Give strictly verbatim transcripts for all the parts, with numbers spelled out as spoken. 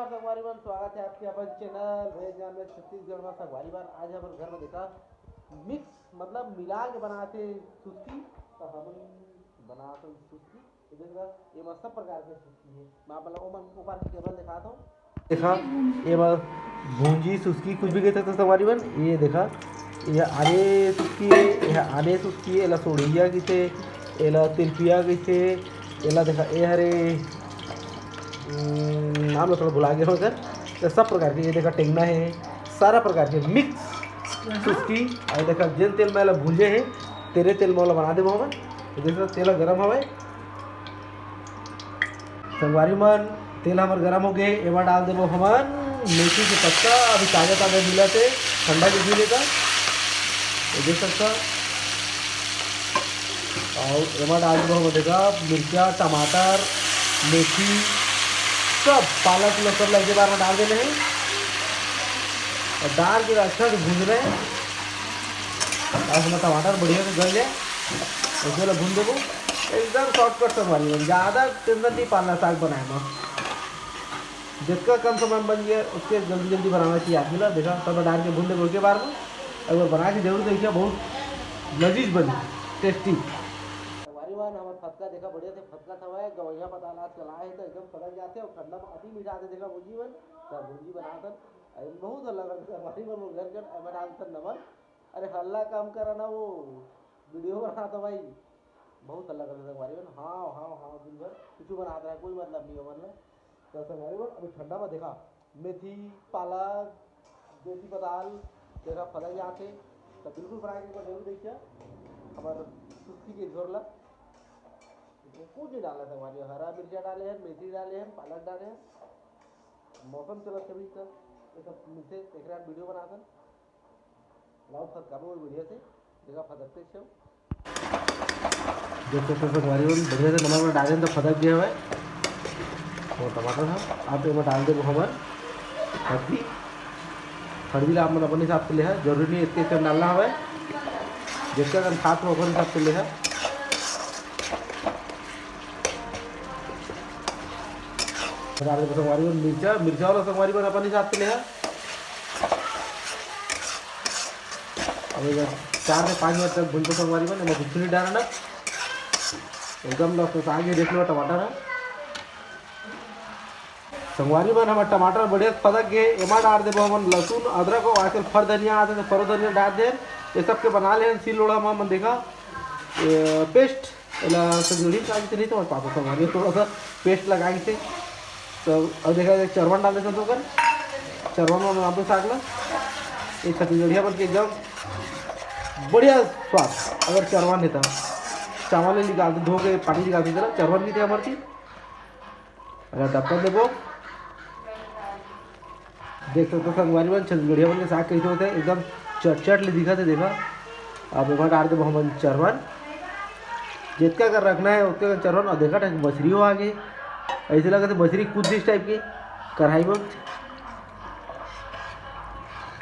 संगवारी मन, स्वागत है आपके अपन channel veg non veg Chhattisgarh में। संगवारी मन, आज हमर घर में देखा मिक्स, मतलब मिला के बनाते सुस्की, तो हमन बनाते सुस्की। ये देखा, ये सब प्रकार के सुस्की है। मैं आप लोगों को ऊपर की टेबल दिखाता हूँ। देखा, ये बार भूंजी सुस्की कुछ भी कह सकते हो संगवारी मन। ये देखा, ये आने सुस्की है, ये आने सुस्की है, एला सोड़िया किथे, एला तिलपिया किथे, एला देखा, ये हरे, हम्म, नाम ला थोड़ा भुला गया मगर, तो सब प्रकार के, ये देखा, टेंगना है, सारा प्रकार के मिक्स सुस्की। और देखा, जेन तेल में एला भूंजे है, तेरे तेल में ओला बना देबो हमन। तो देखा, तेल गरम हवे, संगवारी मन, तेल हमर गरम हो गए, एमा डाल देबो हमन मेथी के पत्ता, अभी ताजा ताजा मिलत हे, ठंडा के भी लेता, ये देख सकता। और एमा डाल देबो हमन, देखा, मिर्चा, टमाटर, मेथी, सब पालक उलक सब ला एक बार में डाल देना है और डाल के अच्छा से भूंजना है। और हमर टमाटर बढ़िया से गल जाए, उसके लिए भून देबो। एकदम शॉर्टकट संगवारी मन, ज़्यादा टेंशन नहीं पालना साग बनाए में। जितना कम समय में बन जाए, उसके जल्दी जल्दी बनाना चाहिए आदमी ला। देखा, सब डाल के भून देबो एक बार में, एक बार बना के जरूर देखिए, बहुत लजीज बनी, टेस्टी। संगवारी मन, हमर फतका देखा, बढ़िया से फतका हवय, गवैया पताल आज कल आए हे, तो एकदम फदक जाते और ठंडा में अति मीठा आते। देखा, भुंजी मन, सब भुंजी बनातन, अरे बहुत अलग अलग संगवारी मन, वो घर कर, एमा डालतन नमन। अरे हल्ला कम करा ना, वो वीडियो बनाता भाई, बहुत हल्ला करता संगवारी मन। हाँ, हाँ, हाँ, दिन भर कुछ बनाता है, कोई मतलब नहीं है, मतलब। तो संगवारी मन, अभी ठंडा में देखा, मेथी, पालक, मेथी पताल, तेरा फदक जाते, तो बिल्कुल बना के एक बार जरूर देखिए। हमारे सुस्ती के झोर ला कुछ नहीं डाला संगवारी, हरा मिर्चा डाले हैं, मेथी डाले हैं, पालक डाले हैं। मौसम चलत कभी का, ये सब मिलते, एक रात वीडियो बनाता। लाओ फदकाबो बढ़िया से, देखा फदकते छो। देख सकते हो संगवारी मन, बढ़िया से नमक में डाले तो फदक गया है। और टमाटर था, अब एमा डाल देबो हमन हल्दी। हल्दी ला आप मन अपन हिसाब से लेहा, जरूरी नहीं इतने कम डालना हवे, जितना कम खात हो अपन हिसाब से लेहा। डाल देबो संगवारी मन मिर्चा, मिर्चा वाला संगवारी मन अपन हिसाब से लेहा। अब एला चार से पाँच मिनट तक भूनबो संगवारी मन, एमा कुछ नहीं डालना, एकदम लसलसा के देख लो टमाटर है। संगवारी मन, हमर टमाटर बढ़िया से पदक गे, एमा डाल देबो हमन लहसुन, अदरक और आजकल फर धनिया आते तो फरो धनिया डाल दे। ये सब के बना ले सिल लोढ़ा में, मन देखा, ये पेस्ट, एला संगवारी का नहीं तो पापा संगवारी थोड़ा सा पेस्ट लगाए थे। तो अब देखा जाए, चरवन डाल देते तो कर, चरवन में नाम तो साग ला, ये छत्तीसगढ़िया बन के एकदम बढ़िया स्वाद। अगर चरवन है तो चावल ले निकालते, धो के पानी निकालते, चरवन नहीं थे हमारे चीज। अगर डब्बा देबो, देख सकते हो संगवारी मन, छत्तीसगढ़िया मन के साग कैसे होते हैं, एकदम चटचट ले दिखा थे। देखा, अब एमा डाल देबो हमन चरवन, जितका कर रखना है उतका कर चरवन। और देखा, टाइप मछली हो आगे, ऐसे लगा थे मछली कूद दिस टाइप के कढ़ाई में।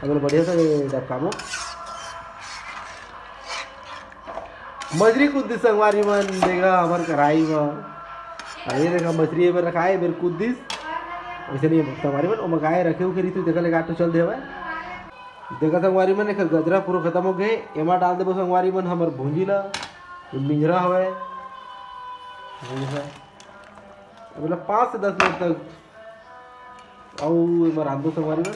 अब बढ़िया से डबकाबो। मछली कुद्दी संगवारी मन, देखा हमर कढ़ाई म। अरे देखा, मछली एबर रखाए, एबर कुद्दिस। वैसे नहीं संगवारी मन, ओमा गाय रखे उखे रहिस, देखा ले काटो चल देवे। देखा संगवारी मन, एकर गजरा पूरा खत्म हो गए। एमा डाल देबो संगवारी मन हमर भूंजी ला, जो मिंजरा हवय। देखा, अब एला पाँच से दस मिनट तक अउ एमा रांधो संगवारी मन,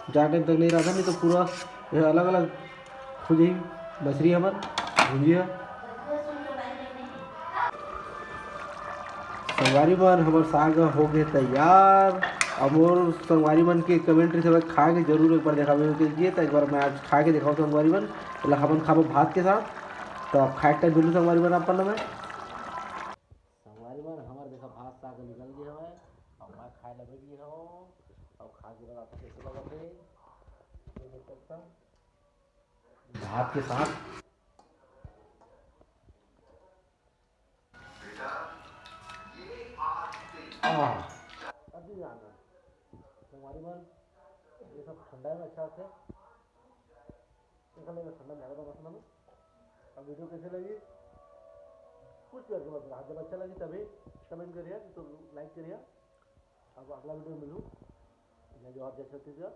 जादा टाइम तक नहीं रांधन, नहीं तो पूरा ये अलग-अलग हो जाही मछली हमर भुंजी ह। संगवारी मन, हमर साग हो गे तैयार। अब मोर संगवारी मन के कमेंट से खा के जरूर एक बार देखावे के लिए, तो एक बार मैं आज खा के दिखाऊँ संगवारी मन। एला हमन खाबो भात के साथ, तो आप खाए के टाइम जरूर संगवारी मन अपन में। संगवारी मन, हमर देखा भात साग निकल गए हवय, अउ मैं खाए ला बैठ गए हवं, अउ खा के बताता कैसे लगत हे। ये देख सकता हूँ। भात के साथ। आह। अभी जाना। संगवारी मन, ये सब ठंडा में अच्छा होता है। देखा लगे ठंडा में ज़्यादा मस्त लगे। अब वीडियो कैसे लगी, कुछ करके मत रहा, जब अच्छा लगी तभी कमेंट करिए, तो लाइक करिए। अब अगला वीडियो में मिलूँ। जय जोहार, जय छत्तीसगढ़।